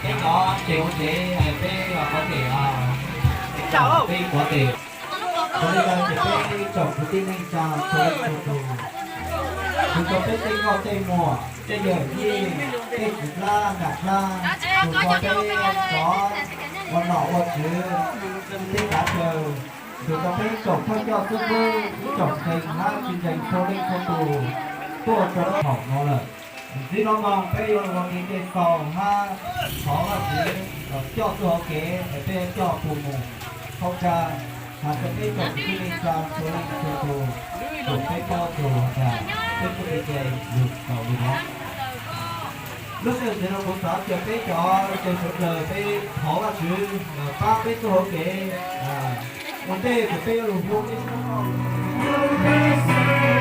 Peb cov tsev ua tsev, peb qhov tes, peb qhov tes. Ua li ntawd ces peb tsoom kwv tij neej tsa txhua leej txhua tus, tus tau peb tej nkauj tej muam, tej yawm yij, tej txiv plab nam plab, tus tau peb cov ua nom ua tswv, tej kav chaw, tus tau peb tsoom thawj coj xib hwb, ib tsoom ntseeg hab tsis ntseeg txhua leej txhua tus tuaj rau lub hav no lawm. Ntxiv no mas peb yuav los ua kev cai xaus hab thov Vajtswv los coj txuj hauv kev es peb coj puag mus thoob tsab, has tas peb tsoom kwv tij neej tsa txhua leej txhua tus, tsoom peb paub txug has tas peb txuj kev cai lug tau li no. Lub sij hawm ntxiv no kuv xav tias peb cov ua ke sawv daws peb thov Vajtswv pab peb txuj hauv kev. Ua ntej kuv peb yuav lug hu peb sab